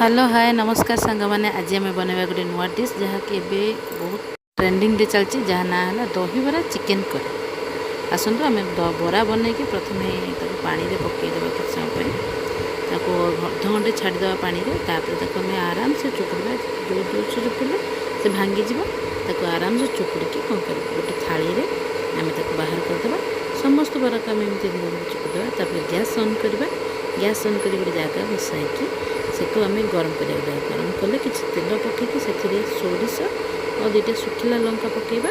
Hello, ହାଏ, ନମସ୍କାର ସାଙ୍ଗମାନେ। ଆଜି ଆମେ ବନେଇବା ଗୋଟେ ନୂଆ ଡିଶ୍, ଯାହାକି ଏବେ ବହୁତ ଟ୍ରେଣ୍ଡିଂରେ ଚାଲିଛି, ଯାହା ନାଁ ହେଲା ଦହିବରା ଚିକେନ୍ କରି। ଆସନ୍ତୁ, ଆମେ ବରା ବନେଇକି ପ୍ରଥମେ ତାକୁ ପାଣିରେ ପକାଇଦେବା କିଛି ସମୟ ପାଇଁ। ତାକୁ ଅଧଘଣ୍ଟେ ଛାଡ଼ିଦେବା ପାଣିରେ। ତାପରେ ତାକୁ ଆମେ ଆରାମସେ ଚୁପୁଡ଼ିବା। ଯେଉଁ ଜୋରସେ ଚୁପୁଡ଼ିଲେ ସେ ଭାଙ୍ଗିଯିବ। ତାକୁ ଆରାମସେ ଚୁପୁଡ଼ିକି କ'ଣ କରିବା, ଗୋଟେ ଥାଳିରେ ଆମେ ତାକୁ ବାହାର କରିଦେବା। ସମସ୍ତ ବରାକୁ ଆମେ ଏମିତି ଧୀରେ ଧୀରେ ଚୁପୁଡ଼ିଦେବା। ତାପରେ ଗ୍ୟାସ୍ ଅନ୍ କରିବା। ଗ୍ୟାସ୍ ଅନ୍ କରି ଗୋଟେ ଜାଗା ବସାଇକି ସେକୁ ଆମେ ଗରମ କରିବାକୁ ଦେବା। ଗରମ କଲେ କିଛି ତେଲ ପକାଇକି ସେଥିରେ ସୋରିଷ ଆଉ ଦୁଇଟା ଶୁଖିଲା ଲଙ୍କା ପକାଇବା।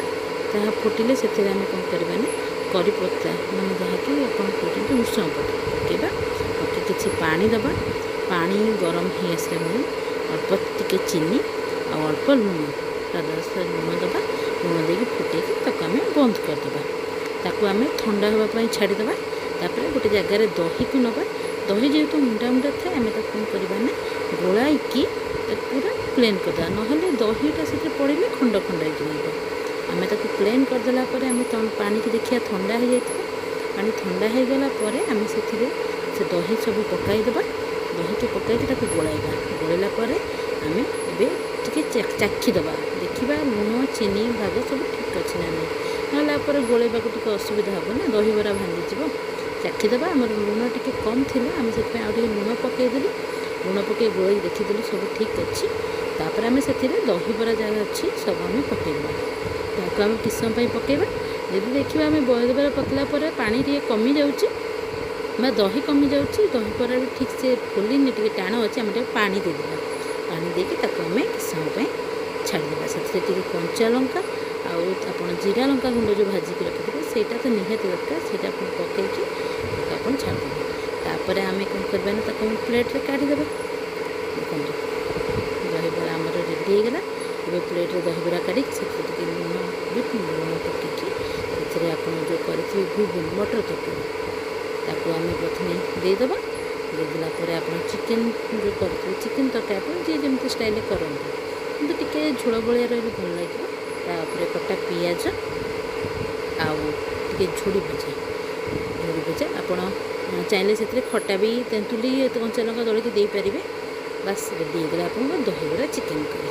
ତାହା ଫୁଟିଲେ ସେଥିରେ ଆମେ କ'ଣ କରିବା ନା କରି ପତ୍ତା, ମାନେ ଯାହାକି ଆପଣ କହୁଛନ୍ତି ଭୃଷଙ୍ଗ ପତ୍ର ପକାଇବା। ପକାଇ କିଛି ପାଣି ଦେବା। ପାଣି ଗରମ ହେଇ ଆସିଲା ବେଳେ ଅଳ୍ପ ଟିକେ ଚିନି ଆଉ ଅଳ୍ପ ଲୁଣ, ସ୍ୱାଦ ଅନୁସାରେ ଲୁଣ ଦେବା। ଲୁଣ ଦେଇକି ଫୁଟେଇକି ତାକୁ ଆମେ ବନ୍ଦ କରିଦେବା। ତାକୁ ଆମେ ଥଣ୍ଡା ହେବା ପାଇଁ ଛାଡ଼ିଦେବା। ତାପରେ ଗୋଟେ ଜାଗାରେ ଦହିକୁ ନେବା। ଦହି ଯେହେତୁ ମୁଣ୍ଡା ମୁଣ୍ଡା ଥାଏ, ଆମେ ତାକୁ କ'ଣ କରିବା ନା ଗୋଳାଇକି ତାକୁ ପୁରା ପ୍ଲେନ୍ କରିଦେବା। ନହେଲେ ଦହିଟା ସେଥିରେ ପଡ଼ିଲେ ଖଣ୍ଡ ଖଣ୍ଡ ହେଇକି ରହିବ। ଆମେ ତାକୁ ପ୍ଲେନ୍ କରିଦେଲା ପରେ ଆମେ ପାଣିକି ଦେଖିବା, ଥଣ୍ଡା ହେଇଯାଇଥିବ। ପାଣି ଥଣ୍ଡା ହେଇଗଲା ପରେ ଆମେ ସେଥିରେ ସେ ଦହି ସବୁ ପକାଇଦେବା। ଦହିକୁ ପକାଇକି ତାକୁ ଗୋଳାଇବା। ଗୋଳେଇଲା ପରେ ଆମେ ଏବେ ଟିକେ ଚାଖିଦେବା, ଦେଖିବା ଲୁଣ ଚିନି ଭାଗ ସବୁ ଠିକ୍ ଅଛି ନା ନାହିଁ। ନହେଲେ ପରେ ଗୋଳେଇବାକୁ ଟିକେ ଅସୁବିଧା ହେବ ନା, ଦହିବରା ଭାଙ୍ଗିଯିବ। ଚାଖିଦେବା। ଆମର ଲୁଣ ଟିକେ କମ୍ ଥିଲା, ଆମେ ସେଥିପାଇଁ ଆଉ ଟିକେ ଲୁଣ ପକାଇଦେଲୁ। ଲୁଣ ପକାଇ ଗୋଳେଇ ଦେଖିଦେଲୁ, ସବୁ ଠିକ୍ ଅଛି। ତାପରେ ଆମେ ସେଥିରେ ଦହିବରା ଯାହା ଅଛି ସବୁ ଆମେ ପକାଇଦେବା। ତାକୁ ଆମେ କିଛି ସମୟ ପାଇଁ ପକାଇବା। ଯଦି ଦେଖିବା ଆମେ ଦହିବରା ପକାଇଲା ପରେ ପାଣି ଟିକେ କମିଯାଉଛି ବା ଦହି କମିଯାଉଛି, ଦହିବରା ବି ଠିକ୍ ସେ ଫୁଲିନି, ଟିକେ ଟାଣ ଅଛି, ଆମେ ଟିକେ ପାଣି ଦେଇଦେବା। ପାଣି ଦେଇକି ତାକୁ ଆମେ କିଛି ସମୟ ପାଇଁ ଛାଡ଼ିଦେବା। ସେଥିରେ ଟିକେ କଞ୍ଚା ଲଙ୍କା ଆଉ ଆପଣ ଜିରା ଲଙ୍କା ଗୁଣ୍ଡ ଯେଉଁ ଭାଜିକି ରଖିଥିବେ, ସେଇଟା ତ ନିହାତି ଦରକାର। ସେଇଟା ଆପଣ ପକାଇକି ତାକୁ ଆପଣ ଛାଡ଼ିଦେବେ। ତାପରେ ଆମେ କ'ଣ କରିବା ନା ତାକୁ ଆମେ ପ୍ଲେଟ୍ରେ କାଢ଼ିଦେବା। ଦେଖନ୍ତୁ, ଦହିବରା ଆମର ରେଡ଼ି ହେଇଗଲା। ଏବେ ପ୍ଲେଟ୍ରେ ଦହିବରା କାଢ଼ିକି ସେଥିରେ ଟିକେ ଲୁଣ, ବିଟ୍ ଲୁଣ ପକାଇକି ସେଥିରେ ଆପଣ ଯେଉଁ କରିଥିବେ ଘୁଗୁନି, ମଟର ତରକାରୀ, ତାକୁ ଆମେ ପ୍ରଥମେ ଦେଇଦେବା। ଦେଇଦେଲା ପରେ ଆପଣ ଚିକେନ୍ ଯେଉଁ କରିଥିବେ, ଚିକେନ୍ ତରକାରୀ, ଆପଣ ଯିଏ ଯେମିତି ଷ୍ଟାଇଲ୍ରେ କରନ୍ତି, କିନ୍ତୁ ଟିକେ ଝୋଳ ଭଳିଆ ରହିଲେ ଭଲ ଲାଗିବ। ତାପରେ କଟା ପିଆଜ ଆଉ ଟିକେ ଝୁଡ଼ି ଭଜା। ଝୁଡ଼ି ଭଜା ଆପଣ ଚାହିଁଲେ ସେଥିରେ ଖଟା ବି, ତେନ୍ତୁଲି, କଞ୍ଚା ଲଙ୍କା ଦଳିକି ଦେଇପାରିବେ। ବାସ୍, ରେଡ଼ି ହେଇଗଲା ଆପଣଙ୍କ ଦହିବରା ଚିକେନ୍ କରି।